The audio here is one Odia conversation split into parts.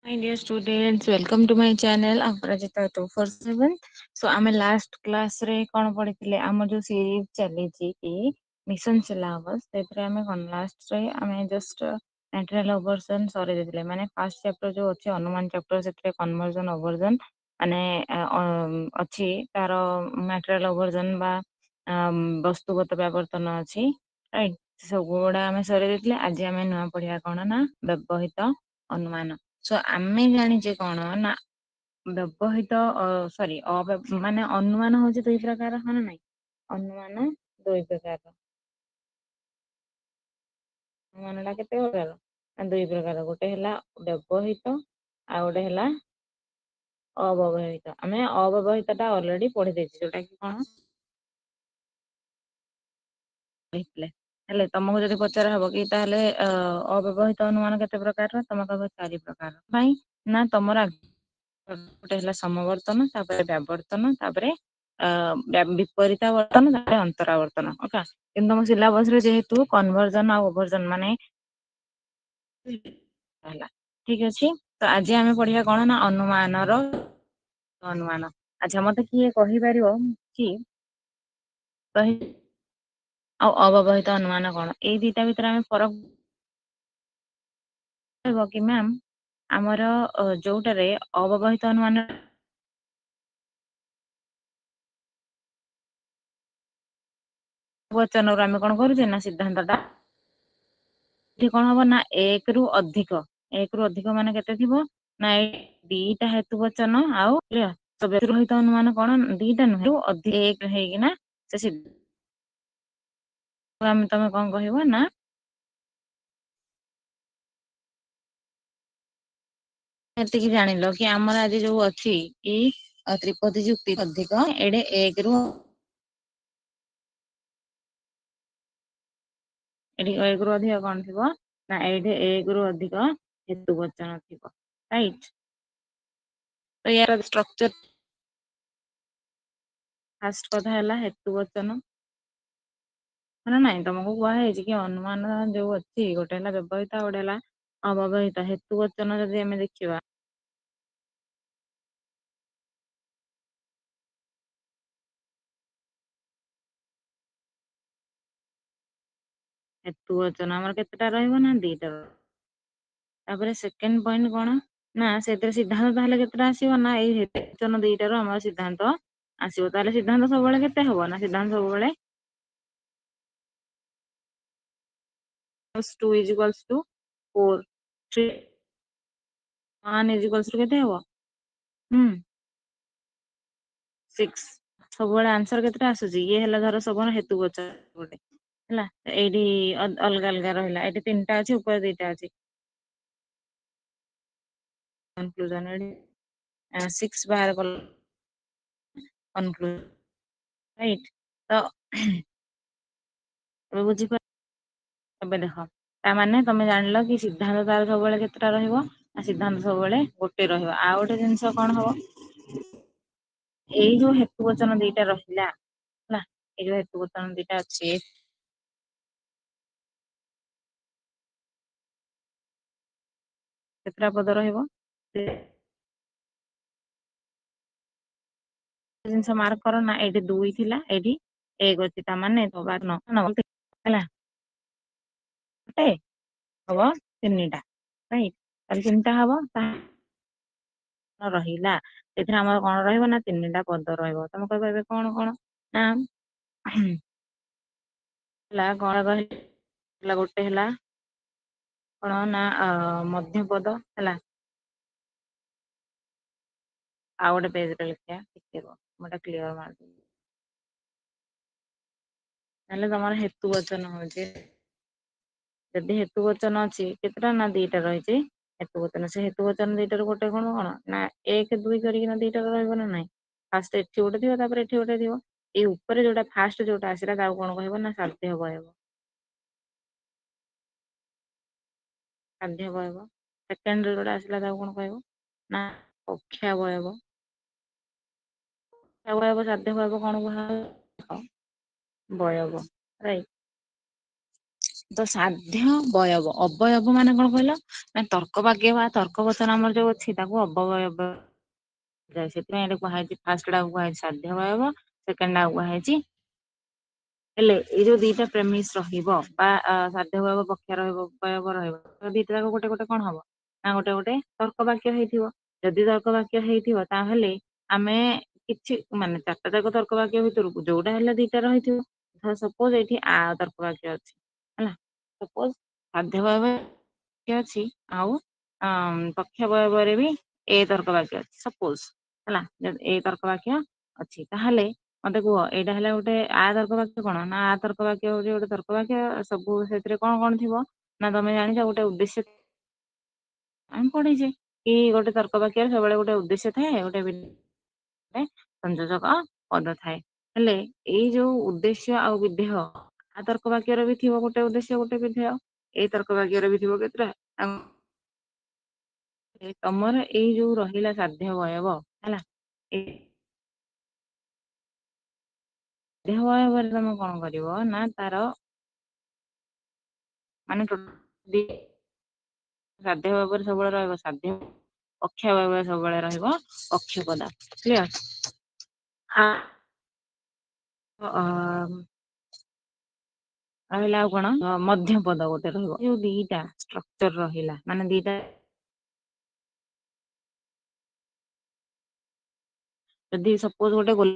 Hi dear students, welcome to my channel Aparajita 247. So ଆମେ last class ରେ କଣ ପଢିଥିଲେ? ଆମର ଯୋଉ ସିରିଜ ଚାଲିଛି କି ମିଶନ ସିଲାବସ, ସେଥିରେ ଆମେ କଣ ଲାଷ୍ଟ ରେ ଆମେ ଜଷ୍ଟ ମ୍ୟାଟେରିଆଲ ଓଭରସନ ସରେଇ ଦେଇଥିଲେ। ମାନେ ଫାର୍ଷ୍ଟ ଚାପ୍ଟର ଯୋଉ ଅଛି ଅନୁମାନ ଚାପ୍ଟର, ସେଥିରେ କନଭର୍ଜନ ଓଭରଜନ ମାନେ ଅଛି, ତାର ମ୍ୟାଟେରିଆଲ ଓଭରଜନ ବା ବସ୍ତୁଗତ ବ୍ୟାବର୍ତ୍ତନ ଅଛି, ରାଇଟ? ସବୁ ଗୁଡା ଆମେ ସରେଇ ଦେଇଥିଲେ। ଆଜି ଆମେ ନୂଆ ପଢିବା କଣ ନା ବ୍ୟବହିତ ଅନୁମାନ। ସୋ ଆମେ ଜାଣିଛେ କଣ ନା ବ୍ୟବହିତ ସରି ମାନେ ଅନୁମାନ ହଉଛି ଦୁଇ ପ୍ରକାର, ହଁ ନା ନାଇଁ? ଅନୁମାନ ଦୁଇ ପ୍ରକାର। ଅନୁମାନ ଟା କେତେ ପ୍ରକାର ନା ଦୁଇ ପ୍ରକାର। ଗୋଟେ ହେଲା ବ୍ୟବହିତ ଆଉ ଗୋଟେ ହେଲା ଅବ୍ୟବହିତ। ଆମେ ଅବ୍ୟବହିତ ଟା ଅଲରେଡି ପଢି ଦେଇଛେ, ଯୋଉଟା କି କଣ କହିଥିଲେ। ହେଲେ ତମକୁ ଯଦି ପଚରା ହବ କି ତାହେଲେ ଅବ୍ୟବହିତ ଅନୁମାନ କେତେ ପ୍ରକାରର, ତମେ କହିବ ଚାରି ପ୍ରକାର। ପାଇଁ ନା ତମର ଗୋଟେ ହେଲା ସମବର୍ତ୍ତନ, ତାପରେ ବ୍ୟାବର୍ତ୍ତନ, ତାପରେ ବିପରୀତାବର୍ତ୍ତନ, ତାପରେ ଅନ୍ତରାବର୍ତ୍ତନ। ଓକେ, କିନ୍ତୁ ତମ ସିଲାବସ ରେ ଯେହେତୁ କନଭର୍ଜନ ଆଉ ଓଭରଜନ ମାନେ ହେଲା, ଠିକ ଅଛି। ତ ଆଜି ଆମେ ପଢିବା କଣ ନା ଅନୁମାନର ଅନୁମାନ। ଆଚ୍ଛା, ମତେ କିଏ କହିପାରିବ କି ଆଉ ଅବ୍ୟବହିତ ଅନୁମାନ କଣ? ଏଇ ଦିଟା ଭିତରେ ଆମେ ଫରକ କହିବ କି ମ୍ୟାମ ଆମର ଯୋଉଟାରେ ଅବ୍ୟବହିତ ଅନୁମାନ ବଚନରୁ ଆମେ କଣ କରୁଛେ ନା ସିଦ୍ଧାନ୍ତ ଟା ଏଠି କଣ ହବ ନା 1ରୁ ଅଧିକ, 1ରୁ ଅଧିକ ମାନେ କେତେ ଥିବ ନା ଏଇ ଦିଟା ହେତୁ ବଚନ ଆଉ ବ୍ୟତିରହିତ ଅନୁମାନ କଣ ଦିଟା ନୁହେଁ ଅଧିକ ଏକ ହେଇକିନା ସେ ସିଦ୍ଧ। ଆମେ ତମେ କଣ କହିବ ନା ଏତିକି ଜାଣିଲ କି ଆମର ଆଜି ଯୋଉ ଅଛି କି ତ୍ରିପଦୀ ଯୁକ୍ତି ଅଧିକ ଏଡେ 1ରୁ ଏଠି 1ରୁ ଅଧିକ କଣ ଥିବ ନା ଏଇଠି 1ରୁ ଅଧିକ ହେତୁ ବଚନ ଥିବ, ରାଇଟ? ତ ୟାର ଷ୍ଟ୍ରକ୍ଚର ଫାଷ୍ଟ କଥା ହେଲା ହେତୁ ବଚନ, ନା ନାଇଁ? ତମକୁ କୁହାହେଇଛି କି ଅନୁମାନ ଯୋଉ ଅଛି ଗୋଟେ ହେଲା ବ୍ୟବହିତ ଆଉ ଗୋଟେ ହେଲା ଅବ୍ୟବହିତ। ହେତୁ ବଚନ ଯଦି ଆମେ ଦେଖିବା ହେତୁ ବଚନ ଆମର କେତେଟା ରହିବ ନା ଦିଟା ରହିବ। ତାପରେ ସେକେଣ୍ଡ ପଏଣ୍ଟ କଣ ନା ସେଥିରେ ସିଦ୍ଧାନ୍ତ ତାହେଲେ କେତେଟା ଆସିବ ନା ଏଇ ହେତୁ ବଚନ ଦିଟାରୁ ଆମର ସିଦ୍ଧାନ୍ତ ଆସିବ। ତାହେଲେ ସିଦ୍ଧାନ୍ତ ସବୁବେଳେ କେତେ ହବ ନା ସିଦ୍ଧାନ୍ତ ସବୁବେଳେ 2 is equals to 4, 3, 1 is equals to କେତେ ହବ? 6। ସବୁବେଳେ ଆନ୍ସର କେତେଟା ଆସୁଛି? ଇଏ ହେଲା ଧର ସବୁ ହେତୁ ବଚନ ଗୋଟେ ହେଲା, ଏଇଠି ଅଲଗା ଅଲଗା ରହିଲା, ଏଇଠି ତିନିଟା ଅଛି, ଉପରେ ଦିଟା ଅଛି। କନକ୍ଲୁଜନ ଏଠି 6 ବାହାର କଲ କନକ୍ଲୁଜନ, ରାଇଟ? ତ ଏବେ ବୁଝିପାର? ଏବେ ଦେଖ, ତା ମାନେ ତମେ ଜାଣିଲ କି ସିଦ୍ଧାନ୍ତ ତାର ସବୁବେଳେ କେତେଟା ରହିବ ନା ସିଦ୍ଧାନ୍ତ ସବୁବେଳେ ଗୋଟେ ରହିବ। ଆଉ ଗୋଟେ ଜିନିଷ କଣ ହବ, ଏଇ ଯୋଉ ହେତୁ ବଚନ ଦିଟା ରହିଲା ହେଲା, ଏଇ ଯୋଉ ହେତୁ ବଚନ ଦିଟା ଅଛି କେତେଟା ପଦ ରହିବ? ଜିନିଷ ମାର୍କ କର ନା ଏଇଠି 2 ଥିଲା, ଏଇଠି 1 ଅଛି, ତା ମାନେ ହେଲା ଗୋଟେ ହବ ତିନିଟା, ରାଇଟ? ତାହେଲେ ତିନିଟା ହବ, ରହିଲା ସେଥିରେ ଆମର କଣ ରହିବ ନା ତିନିଟା ପଦ ରହିବ। ତମେ କହିବ ଏବେ କଣ କଣ ନା ହେଲା କଣ କହିଲା, ଗୋଟେ ହେଲା କଣ ନା ମଧ୍ୟପଦ ହେଲା। ଆଉ ଗୋଟେ ପେଜରେ ଲେଖିବା, ଟିକେ ରୁହ, ମୁଁ ଏଟା କ୍ଲିୟର ମାରିଦେବି। ତାହେଲେ ତମର ହେତୁ ବଚନ ହଉଛି, ଯଦି ହେତୁ ବଚନ ଅଛି କେତେଟା ନା ଦିଟା ରହିଛି ହେତୁ ବଚନ। ସେ ହେତୁ ବଚନ ଦିଟାରୁ ଗୋଟେ କଣ କଣ ନା 1 2 କରିକିନା ଦିଟା ରହିବ ନା ନାଇଁ? ଫାଷ୍ଟ ଏଠି ଗୋଟେ ଥିବ, ତାପରେ ଏଠି ଗୋଟେ ଥିବ। ଏଇ ଉପରେ ଯୋଉଟା ଫାଷ୍ଟ ଯୋଉଟା ଆସିଲା ତାକୁ କଣ କହିବ ନା ସାଧ୍ୟ ବୟବ, ସାଧ୍ୟ ବୟବ। ସେକେଣ୍ଡ ଯୋଉଟା ଆସିଲା ତାକୁ କଣ କହିବ ନା ପକ୍ଷାବୟବ। ପକ୍ଷାବୟବ ସାଧ୍ୟ ବୟବ କଣ କୁହାହବ? ବୟବ, ରାଇଟ? ତ ସାଧ୍ୟ ଅବୟବ, ଅବୟବ ମାନେ କଣ କହିଲ ନା ତର୍କ ବାକ୍ୟ ବା ତର୍କ ବଚନ ଆମର ଯୋଉ ଅଛି ତାକୁ ଅବୟବ ସେଥିପାଇଁ ଏଟା କୁହାଯାଇଛି, ଫାଷ୍ଟ ଟାକୁ କୁହାଯାଇଛି ସାଧ୍ୟବୟବ, ସେକେଣ୍ଡ ଟାକୁ କୁହାଯାଇଛି। ହେଲେ ଏଇ ଯୋଉ ଦିଟା ପ୍ରେମିସ୍ ରହିବ ବା ସାଧ୍ୟବୟବ ପକ୍ଷ ରହିବ, ଅବୟବ ରହିବ, ଦିଟା ଯାକ ଗୋଟେ ଗୋଟେ କଣ ହବ ନା ଗୋଟେ ଗୋଟେ ତର୍କ ବାକ୍ୟ ହେଇଥିବ। ଯଦି ତର୍କ ବାକ୍ୟ ହେଇଥିବ ତାହେଲେ ଆମେ କିଛି ମାନେ ଚାରିଟା ଯାକ ତର୍କ ବାକ୍ୟ ଭିତରୁ ଯୋଉଟା ହେଲେ ଦିଟା ରହିଥିବ। ଧର ସପୋଜ ଏଇଠି ଆ ତର୍କ ବାକ୍ୟ ଅଛି, ହେଲା, ସପୋଜ ସାଧ୍ୟବୟବ ଅଛି ଆଉ ପକ୍ଷାବୟବରେ ବି ଏ ତର୍କ ବାକ୍ୟ ଅଛି, ସପୋଜ ହେଲା ଯଦି ଏ ତର୍କ ବାକ୍ୟ ଅଛି, ତାହେଲେ ମତେ କୁହ ଏଇଟା ହେଲା ଗୋଟେ ଆ ତର୍କ ବାକ୍ୟ। କଣ ନା ଆ ତର୍କ ବାକ୍ୟ ହଉଛି ଗୋଟେ ତର୍କ ବାକ୍ୟ, ସବୁ ସେଥିରେ କଣ କଣ ଥିବ ନା ତମେ ଜାଣିଛ ଗୋଟେ ଉଦ୍ଦେଶ୍ୟ, ଆମେ ପଢିଛେ କି ଗୋଟେ ତର୍କ ବାକ୍ୟରେ ସବୁବେଳେ ଗୋଟେ ଉଦ୍ଦେଶ୍ୟ ଥାଏ, ଗୋଟେ ସଂଯୋଜକ ପଦ ଥାଏ। ହେଲେ ଏଇ ଯୋଉ ଉଦ୍ଦେଶ୍ୟ ଆଉ ବିଧେୟ, ଆ ତର୍କ ବାକ୍ୟର ବି ଥିବ ଗୋଟେ ଉଦ୍ଦେଶ୍ୟ ଗୋଟେ ବିଧେୟ, ଏଇ ତର୍କ ବାକ୍ୟର ବି ଥିବ କେତେଟା। ତମର ଏଇ ଯୋଉ ରହିଲା ସାଧ୍ୟବୟବ ହେଲା, ଏଇ ସାଧ୍ୟବୟବରେ ତମେ କଣ କରିବ ନା ତାର ମାନେ ସାଧ୍ୟବୟରେ ସବୁବେଳେ ରହିବ ସାଧ୍ୟ, ପକ୍ଷାବୟରେ ସବୁବେଳେ ରହିବ ପକ୍ଷପଦ। କ୍ଲିୟର? ରହିଲା ଆଉ କଣ ମଧ୍ୟପଦ ଗୋଟେ ରହିବ। ଯୋଉ ଦିଟା ଷ୍ଟ୍ରକ୍ଚର ରହିଲା ମାନେ ଦିଟା, ଯଦି ସପୋଜ ଗୋଟେ ଗୋଲ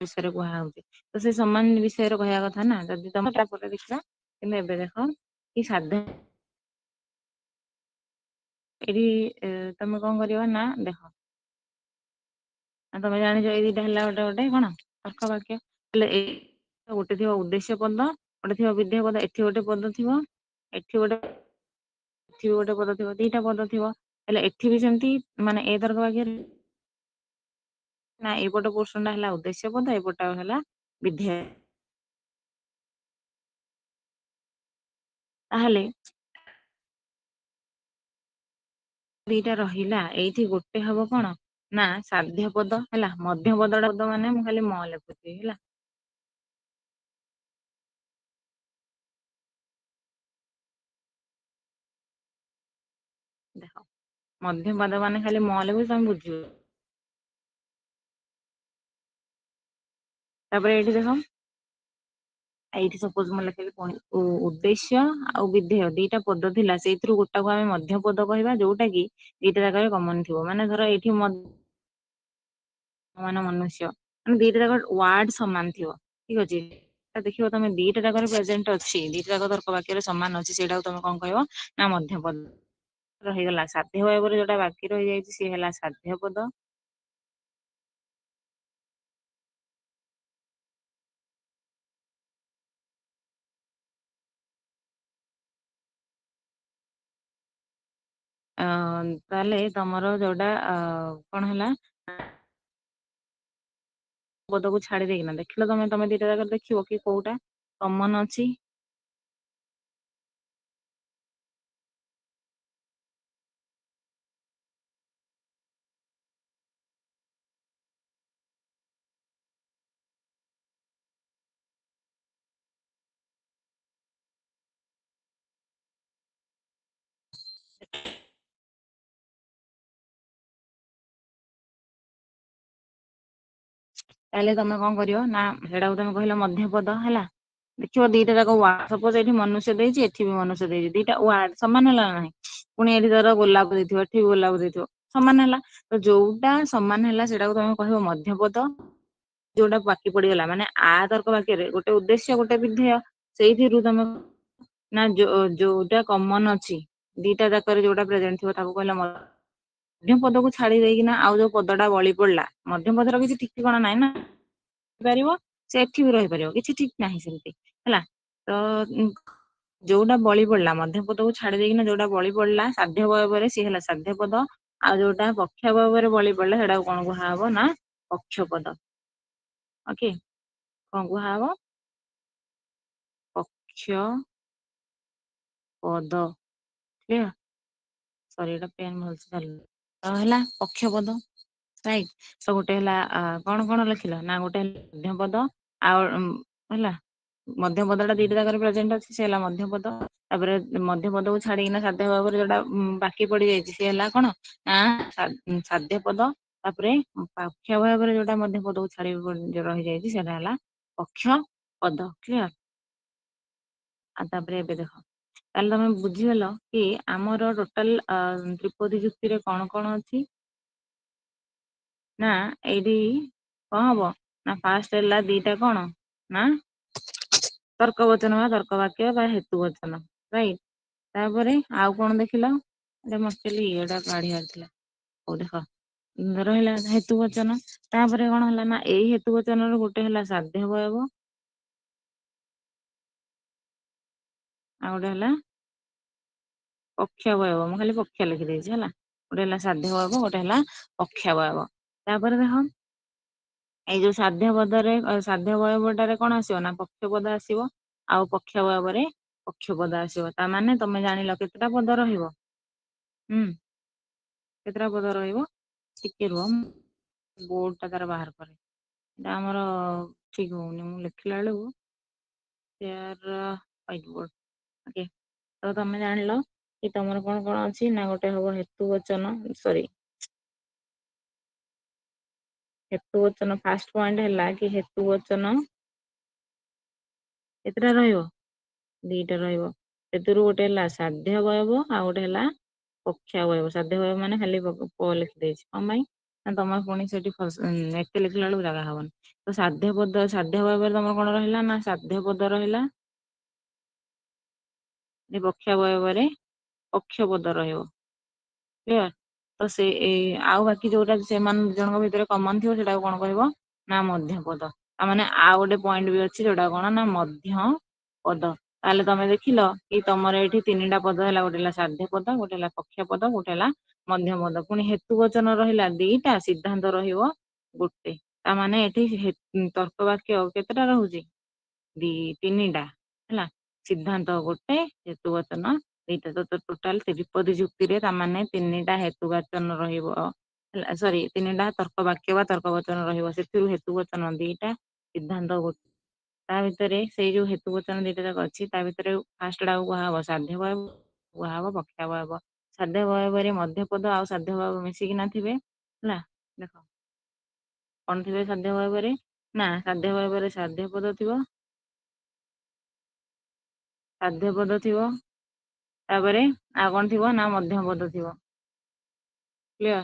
ବିଷୟରେ କୁହାହଉଛି ତ ସେ ସମାନ ବିଷୟରେ କହିବା କଥା ନା, ଯଦି ତମେ ତାପରେ ଦେଖିବା। କିନ୍ତୁ ଏବେ ଦେଖ କି ସାଧ୍ୟ ଏଠି ତମେ କଣ କରିବ ନା ଦେଖ ତମେ ଜାଣିଛ ଏଇ ଦିଟା ହେଲା ଗୋଟେ ଗୋଟେ କଣ ତର୍କ ବାକ୍ୟ। ହେଲେ ଏଇ ଗୋଟେ ଥିବ ଉଦ୍ଦେଶ୍ୟ ପଦ, ଗୋଟେ ଥିବ ବିଧେୟ ପଦ, ଏଠି ଗୋଟେ ପଦ ଥିବ, ଏଠି ଗୋଟେ, ଏଠି ବି ଗୋଟେ ପଦ ଥିବ, ଦିଟା ପଦ ଥିବ। ହେଲେ ଏଠି ବି ସେମିତି ମାନେ ଏ ତର୍କ ବାକ୍ୟରେ ନା ଏଇପଟ ପୋର୍ସନ ଟା ହେଲା ଉଦ୍ଦେଶ୍ୟ ପଦ, ଏପଟା ହେଲା ବିଧେୟ। ତାହେଲେ ଦିଟା ରହିଲା, ଏଇଠି ଗୋଟେ ହବ କଣ ନା ସାଧ୍ୟ ପଦ, ହେଲା ମଧ୍ୟ ପଦ ଟା ମାନେ ମୁଁ ଖାଲି ମ ଲେଖୁଛି ହେଲା। ଦେଖ ମଧ୍ୟପଦ ମାନେ ଖାଲି ମ ଲେଖୁଛି, ତମେ ବୁଝିବ। ତାପରେ ଏଇଠି ଦେଖ, ଏଇଠି ସପୋଜ ମୁଁ ଲେଖିଲି ପୁଣି ଉଦ୍ଦେଶ୍ୟ ଆଉ ବିଧେୟ ଦିଟା ପଦ ଥିଲା, ସେଇଥିରୁ ଗୋଟାକୁ ଆମେ ମଧ୍ୟ ପଦ କହିବା, ଯୋଉଟା କି ଦିଟା ଜାଗାରେ କମନ ଥିବ। ମାନେ ଧର ଏଇଠି ମାନେ ମନୁଷ୍ୟ, ମାନେ ଦିଟା ଯାକ ୱାର୍ଡ ସମାନ ଥିବ, ଠିକ ଅଛି। ଦେଖିବ ତମେ ଦିଟା ଜାଗାରେ ପ୍ରେଜେଣ୍ଟ ଅଛି, ଦିଟା ଯାକ ତର୍କ ବାକ୍ୟରେ ସମାନ ଅଛି, ସେଇଟାକୁ ତମେ କଣ କହିବ ନା ମଧ୍ୟପଦ ରହିଗଲା। ସାଧ୍ୟ ଅବୟବରେ ଯୋଉଟା ବାକି ରହିଯାଇଛି ସିଏ ହେଲା ସାଧ୍ୟ ପଦ। ତାହେଲେ ତମର ଯୋଉଟା କଣ ହେଲା ପଦକୁ ଛାଡି ଦେଇକିନା ଦେଖିଲ ତମେ, ତମେ ଦିଟା ଜାଗାରେ ଦେଖିବ କି କୋଉଟା କମନ ଅଛି। ତାହେଲେ ତମେ କଣ କରିବ ନା ସେଟାକୁ ତମେ କହିଲ ମଧ୍ୟପଦ ହେଲା। ଦେଖିବ ଦିଟା ଯାକ ୱାର୍ଡ, ସପୋଜ ଏଇଠି ମନୁଷ୍ୟ ଦେଇଛି, ଏଠି ବି ମନୁଷ୍ୟ ଦେଇଛି, ଦିଟା ୱାର୍ଡ ସମାନ ହେଲା ନା ନାହିଁ? ପୁଣି ଏଠି ଧର ଗୋଲାପ ଦେଇଥିବ, ଏଠି ବି ଗୋଲାପ ଦେଇଥିବ, ସମାନ ହେଲା। ତ ଯୋଉଟା ସମାନ ହେଲା ସେଟାକୁ ତମେ କହିବ ମଧ୍ୟପଦ। ଯୋଉଟା ବାକି ପଡିଗଲା ମାନେ ଆ ତର୍କ ବାକ୍ୟରେ ଗୋଟେ ଉଦ୍ଦେଶ୍ୟ ଗୋଟେ ବିଧେୟ, ସେଇଥିରୁ ତମେ ନା ଯୋଉଟା କମନ ଅଛି ଦିଟା ଯାକରେ ଯୋଉଟା ପ୍ରେଜେଣ୍ଟ ଥିବ ତାକୁ କହିଲ ମଧ୍ୟପଦକୁ ଛାଡି ଦେଇକିନା ଆଉ ଯୋଉ ପଦଟା ବଳି ପଡିଲା, ମଧ୍ୟପଦର କିଛି ଠିକ ଠିକଣା ନାହିଁ ନା, ରହିପାରିବ ସେ ଏଠି ବି ରହିପାରିବ, କିଛି ଠିକ ନାହିଁ ସେମିତି ହେଲା। ତ ଯୋଉଟା ବଳି ପଡିଲା ମଧ୍ୟପଦକୁ ଛାଡି ଦେଇକିନା ଯୋଉଟା ବଳି ପଡିଲା ସାଧ୍ୟ ଅବୟବରେ ସିଏ ହେଲା ସାଧ୍ୟ ପଦ, ଆଉ ଯୋଉଟା ପକ୍ଷାବୟବରେ ବଳି ପଡିଲା ସେଟାକୁ କଣ କୁହାହବ ନା ପକ୍ଷପଦ। ଓକେ, କଣ କୁହାହବ? ପକ୍ଷ ପଦ। କ୍ଲିୟର? ସରି ଏଟା ପେନ୍ ଭଲସେ ଚାଲୁନି। ତ ହେଲା ପକ୍ଷପଦ, ରାଇଟ। ସୋ ଗୋଟେ ହେଲା କଣ କଣ ଲେଖିଲ ନା ଗୋଟେ ହେଲା ମଧ୍ୟପଦ ଆଉ ହେଲା ମଧ୍ୟପଦଟା ଦିଟା ଜାଗାରେ ପ୍ରେଜେଣ୍ଟ ଅଛି, ସେ ହେଲା ମଧ୍ୟପଦ। ତାପରେ ମଧ୍ୟପଦକୁ ଛାଡିକିନା ସାଧ୍ୟ ଭାବରେ ଯୋଉଟା ବାକି ପଡିଯାଇଛି ସେ ହେଲା କଣ ନା ସାଧ୍ୟ ପଦ। ତାପରେ ପକ୍ଷାବୟବରେ ଯୋଉଟା ମଧ୍ୟପଦକୁ ଛାଡି ରହିଯାଇଛି ସେଟା ହେଲା ପକ୍ଷ ପଦ। କ୍ଲିୟର? ଆଉ ତାପରେ ଏବେ ଦେଖ, ତାହେଲେ ତମେ ବୁଝିଗଲ କି ଆମର ଟୋଟାଲ ତ୍ରିପଦୀ ଯୁକ୍ତିରେ କଣ କଣ ଅଛି ନା ଏଇଠି କଣ ହବ ନା ଫାଷ୍ଟ ହେଲା ଦିଟା କଣ ନା ତର୍କ ବଚନ ବା ତର୍କ ବାକ୍ୟ ବା ହେତୁ ବଚନ, ରାଇଟ? ତାପରେ ଆଉ କଣ ଦେଖିଲ? ଏଟା ମତେ ଇଏଟା କାଢିବାର ଥିଲା। ହଉ ଦେଖ, ରହିଲା ହେତୁ ବଚନ। ତାପରେ କଣ ହେଲା ନା ଏଇ ହେତୁ ବଚନର ଗୋଟେ ହେଲା ସାଧ୍ୟାବୟବ, ଆଉ ଗୋଟେ ହେଲା ପକ୍ଷାବୟବ। ମୁଁ ଖାଲି ପକ୍ଷ ଲେଖିଦେଇଛି ହେଲା। ଗୋଟେ ହେଲା ସାଧ୍ୟବୟବ, ଗୋଟେ ହେଲା ପକ୍ଷାବୟବ। ତାପରେ ଦେଖ ଏଇ ଯୋଉ ସାଧ୍ୟପଦରେ ସାଧ୍ୟବୟବଟାରେ କଣ ଆସିବ ନା ପକ୍ଷପଦ ଆସିବ, ଆଉ ପକ୍ଷାବୟବରେ ପକ୍ଷପଦ ଆସିବ। ତା ମାନେ ତମେ ଜାଣିଲ କେତେଟା ପଦ ରହିବ? କେତେଟା ପଦ ରହିବ? ଟିକେ ରୁହ, ବୋର୍ଡ ଟା ତାର ବାହାର କରେ। ଏଇଟା ଆମର ଠିକ ହଉନି, ମୁଁ ଲେଖିଲା ବେଳକୁ ସେୟାର ହ୍ୱାଇଟ ବୋର୍ଡ। ଓକେ, ତ ତମେ ଜାଣିଲ କି ତମର କଣ କଣ ଅଛି ନା ଗୋଟେ ହବ ହେତୁ ବଚନ, ସରି ହେତୁ ବଚନ। ଫାଷ୍ଟ ପଏଣ୍ଟ ହେଲା କି ହେତୁ ବଚନ କେତେଟା ରହିବ? ଦିଟା ରହିବ। ସେଥିରୁ ଗୋଟେ ହେଲା ସାଧ୍ୟବୟବ ଆଉ ଗୋଟେ ହେଲା ପକ୍ଷାବୟବ। ସାଧ୍ୟବୟବ ମାନେ ଖାଲି ପ ଲେଖିଦେଇଛି, କଣ ପାଇଁ ନା ତମର ପୁଣି ସେଠି ଏତେ ଲେଖିଲା ବେଳକୁ ଜାଗା ହବନି। ତ ସାଧ୍ୟପଦ ସାଧ୍ୟବୟବରେ ତମର କଣ ରହିଲା ନା ସାଧ୍ୟପଦ ରହିଲା, ପକ୍ଷାବୟବରେ ପକ୍ଷପଦ ରହିବ। କ୍ଲିୟର? ତ ସେ ଆଉ ବାକି ଯୋଉଟା ସେମାନେ ଦି ଜଣଙ୍କ ଭିତରେ କମନ ଥିବ ସେଟାକୁ କଣ କହିବ ନା ମଧ୍ୟପଦ। ତା ମାନେ ଆଉ ଗୋଟେ ପଏଣ୍ଟ ବି ଅଛି ଯୋଉଟା କଣ ନା ମଧ୍ୟପଦ। ତାହେଲେ ତମେ ଦେଖିଲ କି ତମର ଏଇଠି ତିନିଟା ପଦ ହେଲା, ଗୋଟେ ହେଲା ସାଧ୍ୟପଦ, ଗୋଟେ ହେଲା ପକ୍ଷପଦ, ଗୋଟେ ହେଲା ମଧ୍ୟପଦ। ପୁଣି ହେତୁ ବଚନ ରହିଲା ଦିଟା, ସିଦ୍ଧାନ୍ତ ରହିବ ଗୋଟେ। ତା ମାନେ ଏଠି ତର୍କ ବାକ୍ୟ କେତେଟା ରହୁଛି? ତିନିଟା ହେଲା। ସିଦ୍ଧାନ୍ତ ଗୋଟେ, ହେତୁ ବଚନ ଦିଟା। ତ ଟୋଟାଲ ତ୍ରିପଦୀ ଯୁକ୍ତିରେ ତା ମାନେ ତିନିଟା ହେତୁ ବଚନ ରହିବ, ହେଲା, ସରି ତିନିଟା ତର୍କ ବାକ୍ୟ ବା ତର୍କ ବଚନ ରହିବ। ସେଥିରୁ ହେତୁ ବଚନ ଦିଟା, ସିଦ୍ଧାନ୍ତ ଗୋଟେ। ତା ଭିତରେ ସେଇ ଯୋଉ ହେତୁ ବଚନ ଦିଟା ଯାକ ଅଛି ତା ଭିତରେ ଫାଷ୍ଟ ଟାକୁ କୁହାହବ ସାଧ୍ୟବୟବ, କୁହାହବ ପକ୍ଷାବୟବ। ସାଧ୍ୟବୟବରେ ମଧ୍ୟପଦ ଆଉ ସାଧ୍ୟବୟବ ମିଶିକି ନଥିବେ ହେଲା। ଦେଖ କଣ ଥିବେ ସାଧ୍ୟବୟବରେ ନା ସାଧ୍ୟବୟବରେ ସାଧ୍ୟପଦ ଥିବ, ସାଧ୍ୟପଦ ଥିବ, ତାପରେ ଆଉ କଣ ଥିବ ନା ମଧ୍ୟପଦ ଥିବ। କ୍ଲିୟର?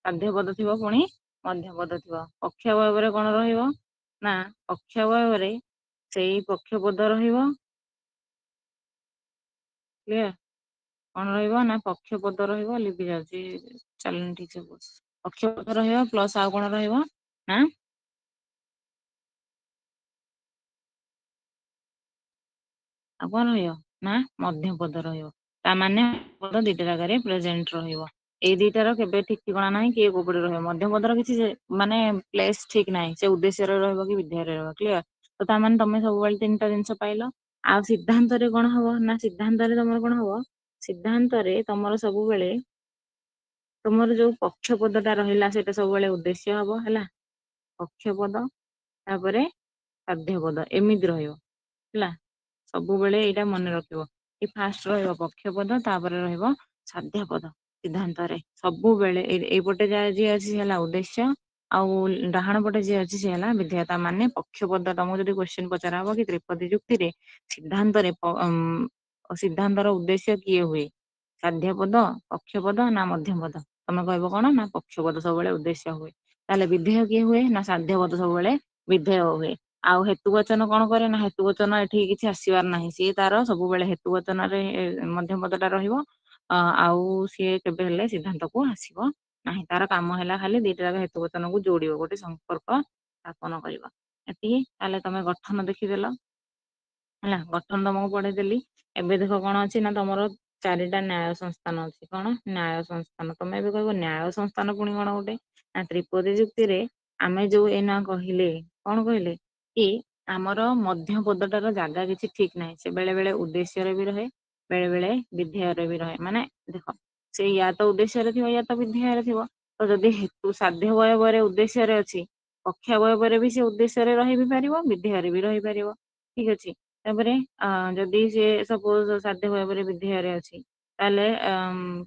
ସାଧ୍ୟପଦ ଥିବ ପୁଣି ମଧ୍ୟପଦ ଥିବ। ପକ୍ଷାବୟବରେ କଣ ରହିବ ନା ପକ୍ଷାବୟବରେ ସେଇ ପକ୍ଷପଦ ରହିବ। କ୍ଲିୟର? କଣ ରହିବ ନା ପକ୍ଷପଦ ରହିବ। ଲିଭି ଯାଉଛି, ଚାଲୁନି ଠିକ ସେ। ପକ୍ଷପଦ ରହିବ ପ୍ଲସ ଆଉ କଣ ରହିବ ନା ଆଉ କଣ ରହିବ ନା ମଧ୍ୟପଦ ରହିବ। ତା ମାନେ ପଦ ଦିଟା ଜାଗାରେ ପ୍ରେଜେଣ୍ଟ ରହିବ। ଏଇ ଦିଟାର କେବେ ଠିକ ଠିକଣା ନାହିଁ କିଏ କୋଉ ପଟେ ରହିବ। ମଧ୍ୟପଦର କିଛି ମାନେ ପ୍ଲେସ ଠିକ ନାହିଁ, ସେ ଉଦ୍ଦେଶ୍ୟରେ ରହିବ କି ବିଧେୟରେ ରହିବ। କ୍ଲିୟର? ତ ତା ମାନେ ତମେ ସବୁବେଳେ ତିନିଟା ଜିନିଷ ପାଇଲ। ଆଉ ସିଦ୍ଧାନ୍ତରେ କଣ ହବ ନା ସିଦ୍ଧାନ୍ତରେ ତମର କଣ ହବ? ସିଦ୍ଧାନ୍ତରେ ତମର ସବୁବେଳେ ତମର ଯୋଉ ପକ୍ଷପଦ ଟା ରହିଲା ସେଇଟା ସବୁବେଳେ ଉଦ୍ଦେଶ୍ୟ ହବ ହେଲା, ପକ୍ଷପଦ ତାପରେ ସାଧ୍ୟପଦ ଏମିତି ରହିବ ହେଲା। ସବୁବେଳେ ଏଇଟା ମନେ ରଖିବ କି ଫାଷ୍ଟ ରହିବ ପକ୍ଷପଦ, ତାପରେ ରହିବ ସାଧ୍ୟପଦ। ସିଦ୍ଧାନ୍ତରେ ସବୁବେଳେ ଏଇପଟେ ଯାହା ଯିଏ ଅଛି ସେ ହେଲା ଉଦ୍ଦେଶ୍ୟ, ଆଉ ଡାହାଣ ପଟେ ଯିଏ ଅଛି ସେ ହେଲା ବିଧେୟ। ତା ମାନେ ପକ୍ଷପଦ ତମକୁ ଯଦି କ୍ୱେଶ୍ଚିନ୍ ପଚରା ହବ କି ତ୍ରିପଦୀ ଯୁକ୍ତିରେ ସିଦ୍ଧାନ୍ତରେ ସିଦ୍ଧାନ୍ତର ଉଦ୍ଦେଶ୍ୟ କିଏ ହୁଏ, ସାଧ୍ୟପଦ, ପକ୍ଷପଦ ନା ମଧ୍ୟପଦ? ତମେ କହିବ କଣ ନା ପକ୍ଷପଦ ସବୁବେଳେ ଉଦ୍ଦେଶ୍ୟ ହୁଏ। ତାହେଲେ ବିଧେୟ କିଏ ହୁଏ ନା ସାଧ୍ୟପଦ ସବୁବେଳେ ବିଧେୟ ହୁଏ। ଆଉ ହେତୁବଚନ କଣ କରେ ନା ହେତୁବଚନ ଏଠି କିଛି ଆସିବାର ନାହିଁ, ସିଏ ତାର ସବୁବେଳେ ହେତୁବଚନରେ ମଧ୍ୟପଦଟା ରହିବ, ଆଉ ସିଏ କେବେ ହେଲେ ସିଦ୍ଧାନ୍ତକୁ ଆସିବ ନାହିଁ। ତାର କାମ ହେଲା ଖାଲି ଦିଟା ଯାକ ହେତୁବଚନକୁ ଯୋଡ଼ିବ, ଗୋଟେ ସମ୍ପର୍କ ସ୍ଥାପନ କରିବ, ଏତିକି। ତାହେଲେ ତମେ ଗଠନ ଦେଖିଦେଲ ହେଲା, ଗଠନ ତମକୁ ପଢେଇଦେଲି। ଏବେ ଦେଖ କଣ ଅଛି ନା ତମର ଚାରିଟା ନ୍ୟାୟ ସଂସ୍ଥାନ ଅଛି। କଣ ନ୍ୟାୟ ସଂସ୍ଥାନ? ତମେ ଏବେ କହିବ ନ୍ୟାୟ ସଂସ୍ଥାନ ପୁଣି କଣ ଗୋଟେ ନା ତ୍ରିପଦୀ ଯୁକ୍ତିରେ ଆମେ ଯୋଉ ଏଇନା କହିଲେ, କଣ କହିଲେ କି ଆମର ମଧ୍ୟପଦଟାର ଜାଗା କିଛି ଠିକ ନାହିଁ, ସେ ବେଳେ ବେଳେ ଉଦ୍ଦେଶ୍ୟରେ ବି ରହେ, ବେଳେ ବେଳେ ବିଧେୟରେ ବି ରହେ। ମାନେ ଦେଖ ସେ ୟା ତ ଉଦ୍ଦେଶ୍ୟରେ ଥିବ ୟା ତ ବିଧେୟରେ ଥିବ। ତ ଯଦି ହେତୁ ସାଧ୍ୟବୟବରେ ଉଦ୍ଦେଶ୍ୟରେ ଅଛି, ପକ୍ଷାବୟବରେ ବି ସେ ଉଦ୍ଦେଶ୍ୟରେ ରହି ବି ପାରିବ, ବିଧେୟରେ ବି ରହିପାରିବ। ଠିକ ଅଛି। ତାପରେ ଯଦି ସେ ସପୋଜ ସାଧ୍ୟ ଭାବରେ ବିଧେୟରେ ଅଛି, ତାହେଲେ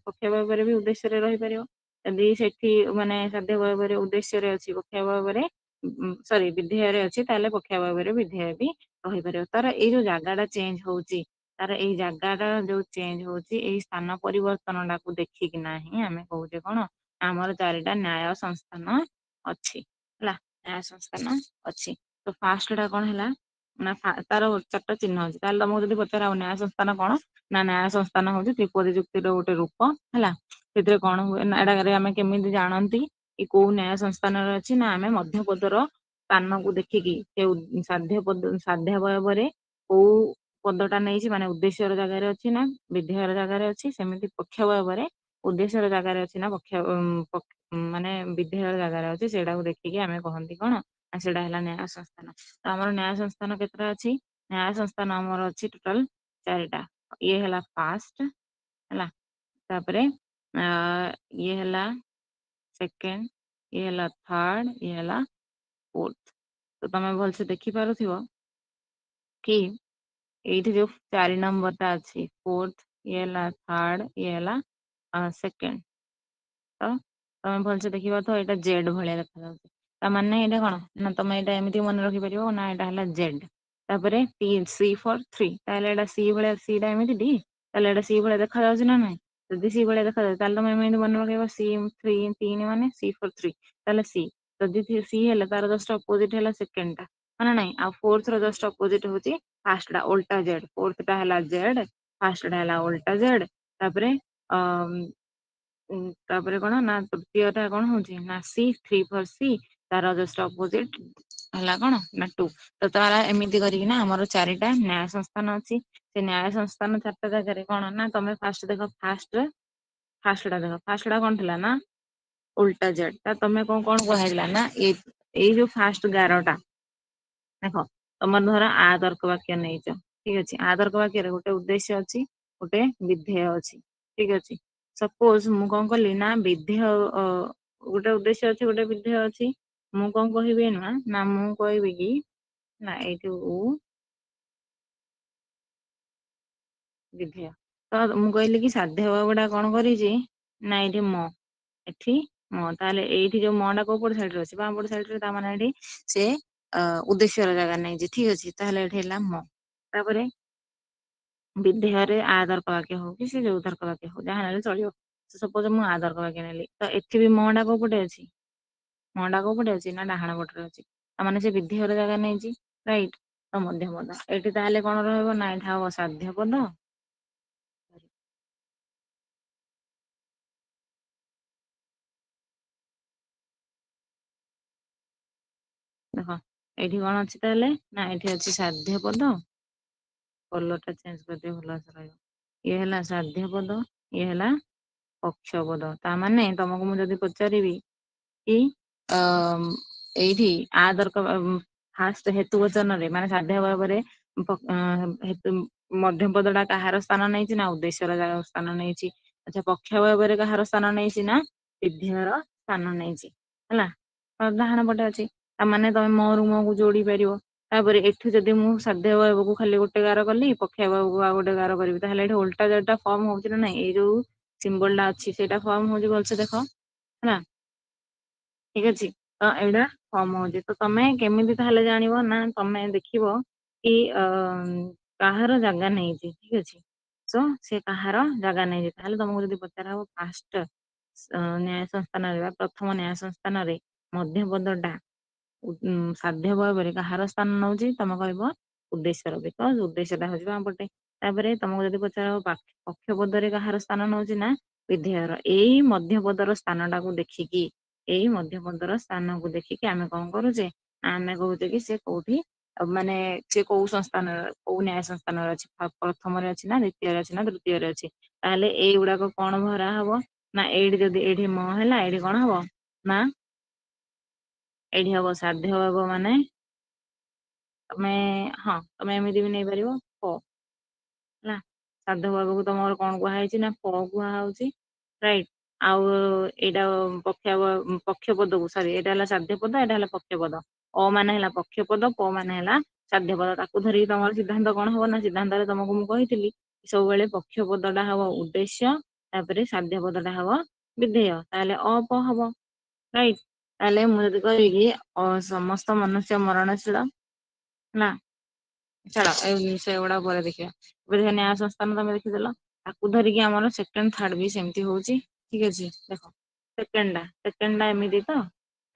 ପକ୍ଷାବୟରେ ବି ଉଦ୍ଦେଶ୍ୟରେ ରହିପାରିବ। ଯଦି ସେଠି ମାନେ ସାଧ୍ୟ ଭାବରେ ଉଦ୍ଦେଶ୍ୟରେ ଅଛି, ପକ୍ଷାବୟରେ ସରି ବିଧେୟରେ ଅଛି, ତାହେଲେ ପକ୍ଷାବୟରେ ବିଧେୟ ବି ରହିପାରିବ। ତାର ଏଇ ଯୋଉ ଜାଗା ଟା ଚେଞ୍ଜ ହଉଛି, ତାର ଏଇ ଜାଗା ଟା ଯୋଉ ଚେଞ୍ଜ ହଉଛି, ଏଇ ସ୍ଥାନ ପରିବର୍ତ୍ତନ ଟାକୁ ଦେଖିକି ନାହିଁ ଆମେ କହୁଛେ କଣ, ଆମର ଚାରିଟା ନ୍ୟାୟ ସଂସ୍ଥାନ ଅଛି। ହେଲା, ନ୍ୟାୟ ସଂସ୍ଥାନ ଅଛି। ତ ଫାଷ୍ଟ ଟା କଣ ହେଲା ନା, ତାର ଚାରିଟା ଚିହ୍ନ ଅଛି। ତାହେଲେ ତମକୁ ଯଦି ପଚାର ଆଉ ନ୍ୟାୟ ସଂସ୍ଥାନ କଣ, ନା ନ୍ୟାୟ ସଂସ୍ଥାନ ହଉଛି ତ୍ରିପଦୀ ଯୁକ୍ତିର ଗୋଟେ ରୂପ। ହେଲା, ସେଥିରେ କଣ ହୁଏ ନା, ଏଟାରେ ଆମେ କେମିତି ଜାଣନ୍ତି କି କୋଉ ନ୍ୟାୟ ସଂସ୍ଥାନରେ ଅଛି ନା, ଆମେ ମଧ୍ୟପଦର ସ୍ଥାନକୁ ଦେଖିକି ସେ ସାଧ୍ୟ ପଦ ସାଧ୍ୟାବୟବରେ କୋଉ ପଦଟା ନେଇଛି, ମାନେ ଉଦ୍ଦେଶ୍ୟର ଜାଗାରେ ଅଛି ନା ବିଧେୟର ଜାଗାରେ ଅଛି। ସେମିତି ପକ୍ଷାବୟରେ ଉଦ୍ଦେଶ୍ୟର ଜାଗାରେ ଅଛି ନା ପକ୍ଷ ମାନେ ବିଧେୟର ଜାଗାରେ ଅଛି, ସେଇଟାକୁ ଦେଖିକି ଆମେ କହନ୍ତି କଣ ନା ସେଇଟା ହେଲା ନ୍ୟାୟ ସଂସ୍ଥାନ। ତ ଆମର ନ୍ୟାୟ ସଂସ୍ଥାନ କେତେଟା ଅଛି? ନ୍ୟାୟ ସଂସ୍ଥାନ ଆମର ଅଛି ଟୋଟାଲ ଚାରିଟା। ଇଏ ହେଲା ଫାଷ୍ଟ ହେଲା, ତାପରେ ଇଏ ହେଲା ସେକେଣ୍ଡ, ଇଏ ହେଲା ଥାର୍ଡ, ଇଏ ହେଲା ଫୋର୍ଥ। ତ ତମେ ଭଲସେ ଦେଖିପାରୁଥିବ କି ଏଇଠି ଯୋଉ 4 ନମ୍ବରଟା ଅଛି ଫୋର୍ଥ, ଇଏ ହେଲା ଥାର୍ଡ, ଇଏ ହେଲା ସେକେଣ୍ଡ। ତ ତମେ ଭଲସେ ଦେଖିପାରୁଥିବ ଏଇଟା ଜେଡ୍ ଭଳିଆ ଦେଖାଯାଉଛି। ତା ମାନେ ଏଇଟା କଣ ନା ତମେ ଏଇଟା ଏମିତି ମନେ ରଖିପାରିବ ନା ଏଇଟା ହେଲା ଜେଡ୍। ତାପରେ ଟି ସି ଫର୍ ଥ୍ରୀ, ତାହେଲେ ଏଇଟା ସି ଭଳିଆ, ସି ଟା ଏମିତି ଟି, ତାହେଲେ ଏଇଟା ସି ଭଳିଆ ଦେଖାଯାଉଛି ନା ନାଇଁ? ଯଦି ସି ଭଳିଆ ଦେଖାଯାଉଛି ତାହେଲେ ତମେ ଏମିତି ମନେ ରଖିବ ସି ଥ୍ରୀ, ତିନି ମାନେ ସି ଫର୍ ଥ୍ରୀ, ତାହେଲେ ସି। ଯଦି ସି ହେଲା ତାର ଜଷ୍ଟ ଅପୋଜିଟ ହେଲା ସେକେଣ୍ଡ ଟା, ହଁ ନା ନାଇଁ? ଆଉ ଫୋର୍ଥ ର ଜଷ୍ଟ ଅପୋଜିଟ ହଉଛି ଫାଷ୍ଟ ଟା, ଓଲଟା ଜେଡ୍। ଫୋର୍ଥ ଟା ହେଲା ଜେଡ୍, ଫାଷ୍ଟ ଟା ହେଲା ଓଲଟା ଜେଡ୍। ତାପରେ ତାପରେ କଣ ନା ତୃତୀୟ ଟା କଣ ହଉଛି ନା ସି, ଥ୍ରୀ ଫର୍ ସି, ତାର ଜଷ୍ଟ ଅପୋଜିଟ ହେଲା କଣ ନା ଟୁ। ତ ତାର ଏମିତି କରିକିନା ଆମର ଚାରିଟା ନ୍ୟାୟ ସଂସ୍ଥାନ ଅଛି। ସେ ନ୍ୟାୟ ସଂସ୍ଥାନ ଚାରିଟା ଜାଗାରେ କଣ ନା ତମେ ଫାଷ୍ଟ ଦେଖ, ଫାଷ୍ଟ ଟା ଦେଖ, ଫାଷ୍ଟ ଟା କଣ ଥିଲା ନା ଉଲ୍ଟା ଜେଡ୍। ତା ତମେ କଣ କଣ କୁହାହେଇଥିଲା ନା ଏଇ ଯୋଉ ଫାଷ୍ଟ ଗାରଟା ଦେଖ, ତମର ଧର ଆ ତର୍କ ବାକ୍ୟ ନେଇଛ, ଠିକ ଅଛି। ଆ ତର୍କ ବାକ୍ୟରେ ଗୋଟେ ଉଦ୍ଦେଶ୍ୟ ଅଛି, ଗୋଟେ ବିଧେୟ ଅଛି, ଠିକ ଅଛି। ସପୋଜ ମୁଁ କଣ କଲି ନା ବିଧେୟ ଗୋଟେ ଉଦ୍ଦେଶ୍ୟ ଅଛି, ଗୋଟେ ବିଧେୟ ଅଛି। ମୁଁ କଣ କହିବି ନା, ନା ମୁଁ କହିବି କି ନା ଏଇଠି ଉ ବିଧେୟ। ତ ମୁଁ କହିଲି କି ସାଧ୍ୟ ଭାବଟା କଣ କରିଛି ନା ଏଇଠି ମ, ଏଠି ମ, ତାହେଲେ ଏଇଠି ଯୋଉ ମ ଟା କୋଉ ପଟ ସାଇଡରେ ଅଛି, ବାଁ ପଟ ସାଇଡରେ, ତା ମାନେ ଏଠି ସେ ଉଦ୍ଦେଶ୍ୟର ଜାଗା ନେଇଛି, ଠିକ ଅଛି। ତାହେଲେ ଏଠି ହେଲା ମ। ତାପରେ ବିଧେୟରେ ଆ ତର୍କ ବାକ୍ୟ ହଉ କି ସେ ଯୋଉ ତର୍କ ବାକ୍ୟ ହଉ ଯାହା ହେଲେ ଚଳିବ। ସପୋଜ ମୁଁ ଆ ତର୍କ ବାକ୍ୟ ନେଲି, ତ ଏଠି ବି ମ ଟା କୋଉ ପଟେ ଅଛି, ମ ଟା କୋଉ ପଟେ ଅଛି ନା ଡାହାଣ ପଟରେ ଅଛି, ତା ମାନେ ସେ ବିଧେୟର ଜାଗା ନେଇଛି, ରାଇଟ। ତ ମଧ୍ୟପଦ ଏଠି ତାହେଲେ କଣ ରହିବ ନା ଏଠି ହବ ସାଧ୍ୟ ପଦ, ଦେଖ ଏଇଠି କଣ ଅଛି ତାହେଲେ ନା ଏଠି ଅଛି ସାଧ୍ୟ ପଦ, କଲରଟା ଚେଞ୍ଜ କରିଦିଅ ଭଲ ରହିବ। ଇଏ ହେଲା ସାଧ୍ୟ ପଦ, ଇଏ ହେଲା ପକ୍ଷପଦ। ତା ମାନେ ତମକୁ ମୁଁ ଯଦି ପଚାରିବି କି ଏଇଠି ଆ ତର୍କ ଫାଷ୍ଟ ହେତୁ ବଚନରେ ମାନେ ସାଧ୍ୟ ଭାବରେ ହେତୁ ମଧ୍ୟପଦଟା କାହାର ସ୍ଥାନ ନେଇଛି ନା ଉଦ୍ଦେଶ୍ୟର ସ୍ଥାନ ନେଇଛି। ଆଚ୍ଛା, ପକ୍ଷ ଭାବରେ କାହାର ସ୍ଥାନ ନେଇଛି ନା ବିଧେୟର ସ୍ଥାନ ନେଇଛି। ହେଲା, ଡାହାଣ ପଟେ ଅଛି, ତା ମାନେ ତମେ ମରୁ ମକୁ ଯୋଡି ପାରିବ। ତାପରେ ଏଠୁ ଯଦି ମୁଁ ସାଧ୍ୟ ଅବୟବକୁ ଖାଲି ଗୋଟେ ଗାର କଲି, ପକ୍ଷାବୟବକୁ ଆଉ ଗୋଟେ ଗାର କରିବି, ତାହେଲେ ଏଠି ଓଲଟା ଯୋଉଟା ଫର୍ମ ହଉଛି ନା ନାଇଁ, ଏଇ ଯୋଉ ସିମ୍ବଲ ଟା ଅଛି ସେଇଟା ଫର୍ମ ହଉଛି, ଭଲସେ ଦେଖ ହେଲା, ଠିକ ଅଛି। ତ ଏଇଟା ଫର୍ମ ହଉଛି। ତ ତମେ କେମିତି ତାହେଲେ ଜାଣିବ ନା ତମେ ଦେଖିବ କି କାହାର ଜାଗା ନେଇଛି, ଠିକ ଅଛି। ସୋ ସେ କାହାର ଜାଗା ନେଇଛି, ତାହେଲେ ତମକୁ ଯଦି ପଚାରା ହବ ଫାଷ୍ଟ ନ୍ୟାୟ ସଂସ୍ଥାନରେ ବା ପ୍ରଥମ ନ୍ୟାୟ ସଂସ୍ଥାନରେ ମଧ୍ୟପଦଟା ସାଧ୍ୟ ଭାବରେ କାହାର ସ୍ଥାନ ନଉଛି, ତମେ କହିବ ଉଦ୍ଦେଶ୍ୟର, because ଉଦ୍ଦେଶ୍ୟଟା ହଉଛି ବାଁ ପଟେ। ତାପରେ ତମକୁ ଯଦି ପଚାରା ହବ ପକ୍ଷପଦରେ କାହାର ସ୍ଥାନ ନଉଛି ନା ବିଧେୟର। ଏଇ ମଧ୍ୟପଦର ସ୍ଥାନଟାକୁ ଦେଖିକି, ଏଇ ମଧ୍ୟପଦର ସ୍ଥାନକୁ ଦେଖିକି ଆମେ କଣ କରୁଛେ, ଆମେ କହୁଛେ କି ସେ କୋଉଠି, ମାନେ ସେ କୋଉ ସଂସ୍ଥାନରେ, କୋଉ ନ୍ୟାୟ ସଂସ୍ଥାନରେ ଅଛି, ପ୍ରଥମରେ ଅଛି ନା ଦ୍ୱିତୀୟରେ ଅଛି ନା ତୃତୀୟରେ ଅଛି। ତାହେଲେ ଏଇଗୁଡାକ କଣ ଭରା ହବ ନା ଏଇଠି ଯଦି ଏଇଠି ମ ହେଲା, ଏଇଠି କଣ ହବ ନା ଏଇଠି ହବ ସାଧ୍ୟ ହବ, ମାନେ ତମେ ହଁ ତମେ ଏମିତି ବି ନେଇପାରିବ ପ, ହେଲା। ସାଧ୍ୟ ଭାବକୁ ତମର କଣ କୁହାହେଇଛି ନା ପ କୁହାହଉଛି, ରାଇଟ। ଆଉ ଏଇଟା ପକ୍ଷପଦକୁ, ସରି ଏଇଟା ହେଲା ସାଧ୍ୟ ପଦ, ଏଇଟା ହେଲା ପକ୍ଷପଦ। ଅ ମାନେ ହେଲା ପକ୍ଷପଦ, ପ ମାନେ ହେଲା ସାଧ୍ୟ ପଦ। ତାକୁ ଧରିକି ତମର ସିଦ୍ଧାନ୍ତ କଣ ହବ ନା ସିଦ୍ଧାନ୍ତରେ ତମକୁ ମୁଁ କହିଥିଲି ସବୁବେଳେ ପକ୍ଷ ପଦଟା ହବ ଉଦ୍ଦେଶ୍ୟ, ତାପରେ ସାଧ୍ୟ ପଦଟା ହବ ବିଧେୟ, ତାହେଲେ ଅପ ହବ, ରାଇଟ? ତାହେଲେ ମୁଁ ଯଦି କହିବି କି ସମସ୍ତ ମନୁଷ୍ୟ ମରଣଶୀଳ ନା, ଛାଡ ସେଗୁଡା ପରେ ଦେଖିବା। ଏବେ ଦେଖିବା ନ୍ୟାୟ ସଂସ୍ଥାନ ତମେ ଦେଖିଦେଲ, ତାକୁ ଧରିକି ଆମର ସେକେଣ୍ଡ ଥାର୍ଡ ବି ସେମିତି ହଉଛି, ଠିକ ଅଛି। ଦେଖ ସେକେଣ୍ଡ ଟା ଏମିତି ତ,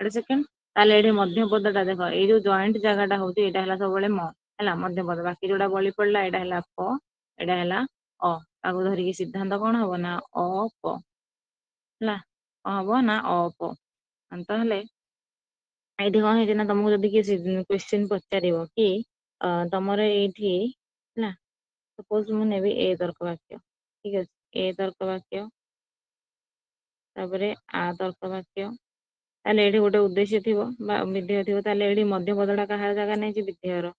ଏଠି ସେକେଣ୍ଡ, ତାହେଲେ ଏଠି ମଧ୍ୟପଦ ଟା ଦେଖ, ଏଇ ଯୋଉ ଜଏଣ୍ଟ ଜାଗା ଟା ହଉଛି ଏଇଟା ହେଲା ସବୁବେଳେ ମ, ହେଲା ମଧ୍ୟପଦ, ବାକି ଯୋଉଟା ବଳି ପଡିଲା ଏଇଟା ହେଲା ପ, ଏଇଟା ହେଲା ଅ। ତାକୁ ଧରିକି ସିଦ୍ଧାନ୍ତ କଣ ହବ ନା ଅ ପ, ହେଲା କଣ ହବ ନା ଅ ପ। ତାହେଲେ ଏଇଠି କଣ ହେଇଛି ନା ତମକୁ ଯଦି କିଏ କ୍ୱେଶ୍ଚିନ୍ ପଚାରିବ କି ତମର ଏଇଠି ହେଲା, ସପୋଜ ମୁଁ ନେବି ଏ ତର୍କ ବାକ୍ୟ, ଠିକ ଅଛି, ଏ ତର୍କ ବାକ୍ୟ, ତାପରେ ଆ ତର୍କ ବାକ୍ୟ, ତାହେଲେ ଏଇଠି ଗୋଟେ ଉଦ୍ଦେଶ୍ୟ ଥିବ ବା ବିଧେୟ ଥିବ, ତାହେଲେ ଏଇଠି ମଧ୍ୟପଦଟା କାହାର ଜାଗା ନେଇଛି? ବିଧେୟର।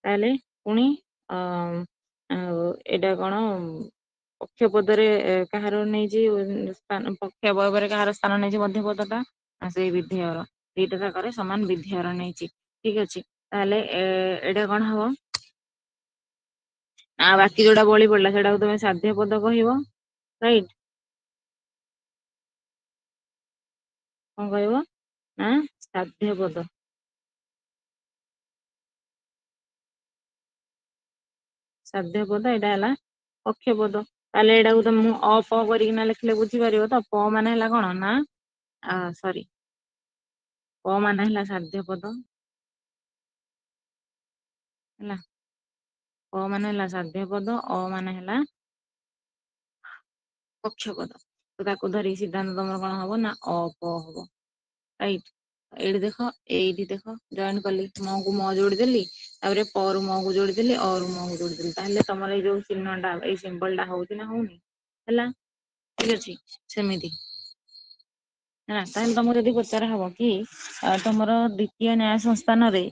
ତାହେଲେ ପୁଣି ଏଇଟା କଣ ପକ୍ଷ ପଦରେ କାହାର ନେଇଛି ସ୍ଥାନ, ପକ୍ଷ ଅବୟବରେ କାହାର ସ୍ଥାନ ନେଇଛି ମଧ୍ୟପଦଟା? ନା ସେଇ ବିଧେୟର। ଦିଟା ଯାକରେ ସମାନ ବିଧେୟର ନେଇଛି, ଠିକ ଅଛି। ତାହେଲେ ଏଇଟା କଣ ହବ ନା ବାକି ଯୋଉଟା ବଳି ପଡିଲା ସେଟାକୁ ତମେ ସାଧ୍ୟ ପଦ କହିବ, ରାଇଟ? କଣ କହିବ ନା ସାଧ୍ୟ ପଦ। ସାଧ୍ୟ ପଦ ଏଇଟା ହେଲା ପକ୍ଷ ପଦ। ତାହେଲେ ଏଇଟାକୁ ତ ମୁଁ ଅ ପ କରିକିନା ଲେଖିଲେ ବୁଝିପାରିବ ତ? ପ ମାନେ ହେଲା କଣ ନା ସରି, ପ ମାନେ ହେଲା ସାଧ୍ୟ ପଦ, ହେଲା ପ ମାନେ ହେଲା ସାଧ୍ୟ ପଦ, ଅ ମାନେ ହେଲା ପକ୍ଷ ପଦ। ତ ତାକୁ ଧରିକି ସିଦ୍ଧାନ୍ତ ତମର କଣ ହବ ନା ଅ ପ ହବ, ରାଇଟ? ଏଇଠି ଦେଖ, ଏଇଠି ଦେଖ, ଜଏନ୍ କଲି, ମ କୁ ମ ଯୋଡ଼ିଦେଲି, ତାପରେ ପ ରୁ ମ କୁ ଯୋଡ଼ିଦେଲି, ଅ ରୁ ମ କୁ ଯୋଡ଼ିଦେଲି, ତାହେଲେ ତମର ଏଇ ଯୋଉ ଚିହ୍ନଟା, ଏଇ ସିମ୍ବଲ ଟା ହଉଛି ନା ହଉନି? ହେଲା, ଠିକ ଅଛି। ସେମିତି ହେଲା। ତାହେଲେ ତମକୁ ଯଦି ପଚରା ହବ କି ତମର ଦ୍ୱିତୀୟ ନ୍ୟାୟ ସଂସ୍ଥାନରେ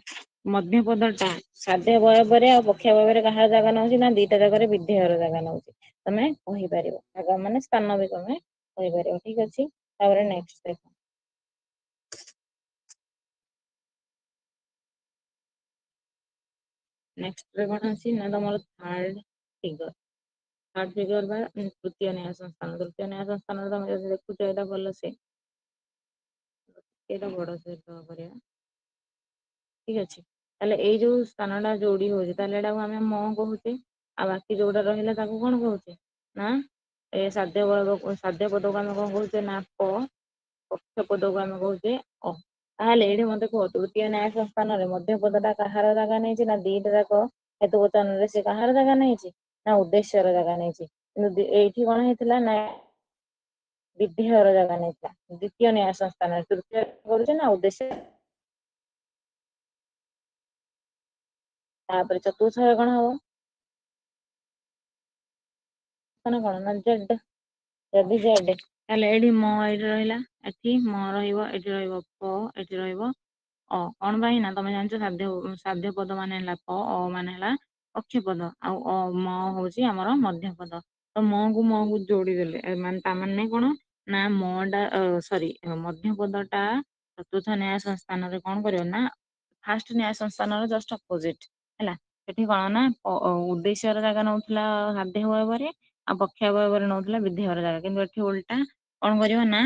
ମଧ୍ୟପଦଟା ସାଧ୍ୟ ଅବୟବରେ ଆଉ ପକ୍ଷ ଅବୟବରେ କାହାର ଜାଗା ନଉଛି ନା ଦିଟା ଜାଗାରେ ବିଧେୟର ଜାଗା ନଉଛି, ତମେ କହିପାରିବ, ଜାଗା ମାନେ ସ୍ଥାନ ବି ତମେ କହିପାରିବ, ଠିକ ଅଛି। ତାପରେ ନେକ୍ସଟ ଦେଖ, ନେକ୍ସଟ ରେ କଣ ଅଛି ନା ତମର ଥାର୍ଡ ଫିଗର, ଥାର୍ଡ ଫିଗର ବା ତୃତୀୟ ନ୍ୟାୟ ସଂସ୍ଥାନ। ତୃତୀୟ ନ୍ୟାୟ ସଂସ୍ଥାନରେ ତମେ ଯଦି ଦେଖୁଛ ଏଇଟା ଭଲସେ, ଏଇଟା ବଡ ସାଇଜ କରିବା, ଠିକ ଅଛି। ତାହେଲେ ଏଇ ଯୋଉ ସ୍ଥାନଟା ଯୋଡି ହଉଛି ତାହେଲେ ଏଟାକୁ ଆମେ ମ କହୁଛେ, ଆଉ ବାକି ଯୋଉଟା ରହିଲା ତାକୁ କଣ କହୁଛେ ନା ଏ ସାଧ୍ୟ ବଳ, ସାଧ୍ୟ ପଦକୁ ଆମେ କଣ କହୁଛେ ନା ପ, ପକ୍ଷ ପଦକୁ ଆମେ କହୁଛେ ଅ। ତାହେଲେ ଏଇଠି ମତେ କୁହ ତୃତୀୟ ନ୍ୟାୟ ସଂସ୍ଥାନରେ ମଧ୍ୟ ପଦଟା କାହାର ଜାଗା ନେଇଛି ନା ଦିଟା ଯାକ ହେତୁ ବଚନରେ ସେ କାହାର ଜାଗା ନେଇଛି ନା ଉଦ୍ଦେଶ୍ୟର ଜାଗା ନେଇଛି। କିନ୍ତୁ ଏଇଠି କଣ ହେଇଥିଲା ନା ବିଧେୟର ଜାଗା ନେଇଥିଲା ଦ୍ୱିତୀୟ ନ୍ୟାୟ ସଂସ୍ଥାନରେ, ତୃତୀୟ କରୁଛେ ନା ଉଦ୍ଦେଶ୍ୟ। ତାପରେ ଚତୁର୍ଥରେ କଣ ହବ ନା କଣ ନା ଜେଡ, ଯଦି ଜେଡ ତାହେଲେ ଏଇଠି ମ ଏଇଠି ରହିଲା, ଏଠି ମ ରହିବ, ଏଠି ରହିବ ପ, ଏଠି ରହିବ ଅ। କଣ ପାଇଁ ନା ତମେ ଜାଣିଛ ସାଧ୍ୟ ପଦ ମାନେ ହେଲା ପ, ଅ ମାନେ ହେଲା ପକ୍ଷ ପଦ, ଆଉ ଅ ମ ହଉଛି ଆମର ମଧ୍ୟ ପଦ। ତ ମ କୁ ମ କୁ ଯୋଡ଼ିଦେଲେ, ମାନେ ତା ମାନେ କଣ ନା ମ ଟା, ସରି, ମଧ୍ୟ ପଦଟା ଚତୁର୍ଥ ନ୍ୟାୟ ସଂସ୍ଥାନରେ କଣ କରିବ ନା ଫାଷ୍ଟ ନ୍ୟାୟ ସଂସ୍ଥାନର ଜଷ୍ଟ ଅପୋଜିଟ ହେଲା। ସେଠି କଣ ନା ଉଦ୍ଦେଶ୍ୟର ଜାଗା ନଉଥିଲା ସାଧ୍ୟ ଅବୟବରେ, ଆଉ ପକ୍ଷ ଅବୟବରେ ନଉଥିଲା ବିଧେୟର ଜାଗା, କିନ୍ତୁ ଏଠି ଓଲଟା କଣ କରିବ ନା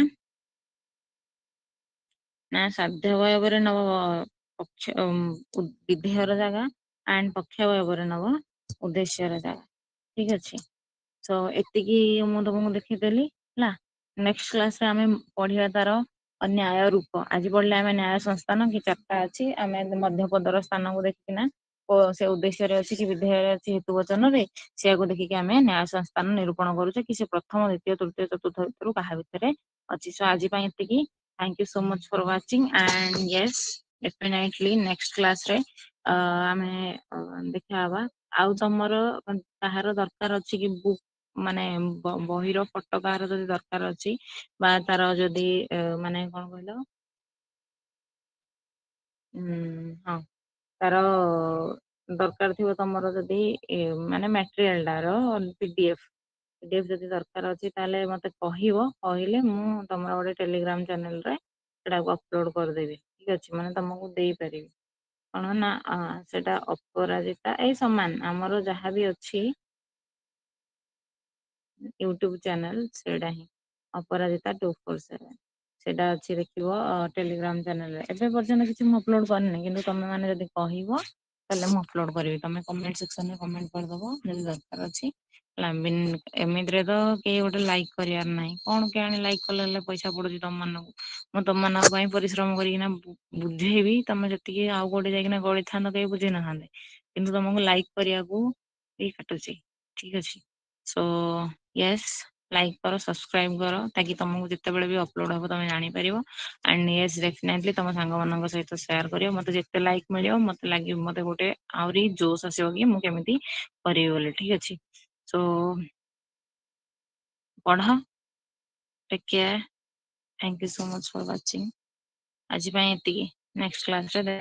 ନା ସାଧ୍ୟ ଅବୟବରେ ନବ ପକ୍ଷ, ବିଧେୟର ଜାଗା, ଆଣ୍ଡ ପକ୍ଷ ଅବୟବରେ ନବ ଉଦ୍ଦେଶ୍ୟର ଜାଗା, ଠିକ ଅଛି। ତ ଏତିକି ମୁଁ ତମକୁ ଦେଖିଦେଲି ହେଲା। ନେକ୍ସଟ କ୍ଲାସରେ ଆମେ ପଢିବା ତାର ନ୍ୟାୟ ରୂପ। ଆଜି ପଢିଲେ ଆମେ ନ୍ୟାୟ ସଂସ୍ଥାନ କି ଚାରିଟା ଅଛି, ଆମେ ମଧ୍ୟପଦର ସ୍ଥାନକୁ ଦେଖିକିନା ସେ ଉଦ୍ଦେଶ୍ୟରେ ଅଛି କି ବିଧେୟରେ ଅଛି ହେତୁ ବଚନରେ, ସେୟାକୁ ଦେଖିକି ଆମେ ନ୍ୟାୟ ସଂସ୍ଥାନ ନିରୂପଣ କରୁଛେ କି ସେ ପ୍ରଥମ, ଦ୍ୱିତୀୟ, ତୃତୀୟ, ଚତୁର୍ଥ ଭିତରୁ କାହା ଭିତରେ ଅଛି। ସୋ ଆଜି ପାଇଁ ଏତିକି। Thank you so much for watching, and yes, definitely next class ରେ, ଆମେ ଦେଖା ହବା। ଆଉ ତମର କାହାର ଦରକାର ଅଛି କି ବୁକ୍, ମାନେ ବହିର ଫଟୋ କାହାର ଯଦି ଦରକାର ଅଛି, ବା ତାର ଯଦି, ମାନେ କଣ କହିଲ, ହଁ, ତାର ଦରକାର ଥିବ ତମର ଯଦି, ମାନେ ମ୍ୟାଟେରିଆଲଟାର PDF ଯଦି ଦରକାର ଅଛି ତାହେଲେ ମତେ କହିବ, କହିଲେ ମୁଁ ତମର ଗୋଟେ ଟେଲିଗ୍ରାମ ଚ୍ୟାନେଲରେ ସେଟାକୁ ଅପଲୋଡ କରିଦେବି, ଠିକ ଅଛି, ମାନେ ତମକୁ ଦେଇପାରିବି। କଣ ନା ସେଟା ଅପରାଜିତା, ଏଇ ସମାନ ଆମର ଯାହାବି ଅଛି ୟୁଟ୍ୟୁବ ଚ୍ୟାନେଲ, ସେଇଟା ହିଁ ଅପରାଜିତା 247। ସେଇଟା ଅଛି, ଦେଖିବ ଟେଲିଗ୍ରାମ ଚ୍ୟାନେଲରେ। ଏବେ ପର୍ଯ୍ୟନ୍ତ କିଛି ମୁଁ ଅପଲୋଡ କରିନି, କିନ୍ତୁ ତମେ ମାନେ ଯଦି କହିବ ତାହେଲେ ମୁଁ ଅପଲୋଡ କରିବି। ତମେ କମେଣ୍ଟ ସେକ୍ସନରେ କମେଣ୍ଟ କରିଦବ ଯଦି ଦରକାର ଅଛି। ଏମିତିରେ ତ କେହି ଗୋଟେ ଲାଇକ୍ କରିବାର ନାହିଁ। କଣ କେଜାଣି ଲାଇକ୍ କଲେ ହେଲେ ପଇସା ପଡୁଛି ତମ ମାନଙ୍କୁ? ମୁଁ ତମମାନଙ୍କ ପାଇଁ ପରିଶ୍ରମ କରିକିନା ବୁଝେଇବି, ତମେ ଯେତିକି ଆଉ କୋଉଠି ଯାଇକିନା ଗଳିଥାନ୍ତ, କେହି ବୁଝେଇ ନଥାନ୍ତେ, କିନ୍ତୁ ତମକୁ ଲାଇକ୍ କରିବାକୁ ବି କାଟୁଛି। ଠିକ ଅଛି, ସୋ ୟେସ୍, ଲାଇକ୍ କର, ସବସ୍କ୍ରାଇବ କର, ତାକି ତମକୁ ଯେତେବେଳେ ବି ଅପଲୋଡ ହବ ତମେ ଜାଣିପାରିବ। ଆଣ୍ଡ ୟେସ୍, ଡେଫିନେଟଲି ତମ ସାଙ୍ଗମାନଙ୍କ ସହିତ ସେୟାର କରିବ। ମତେ ଯେତେ ଲାଇକ୍ ମିଳିବ, ମତେ ଲାଗିବ ମତେ ଗୋଟେ ଆହୁରି ଜୋସ୍ ଆସିବ କି ମୁଁ କେମିତି କରିବି ବୋଲି। ଠିକ ଅଛି, ସୋ ପଢ। Take care, thank you so much for watching. ଆଜି ପାଇଁ ଏତିକି, ନେକ୍ସଟ କ୍ଲାସରେ।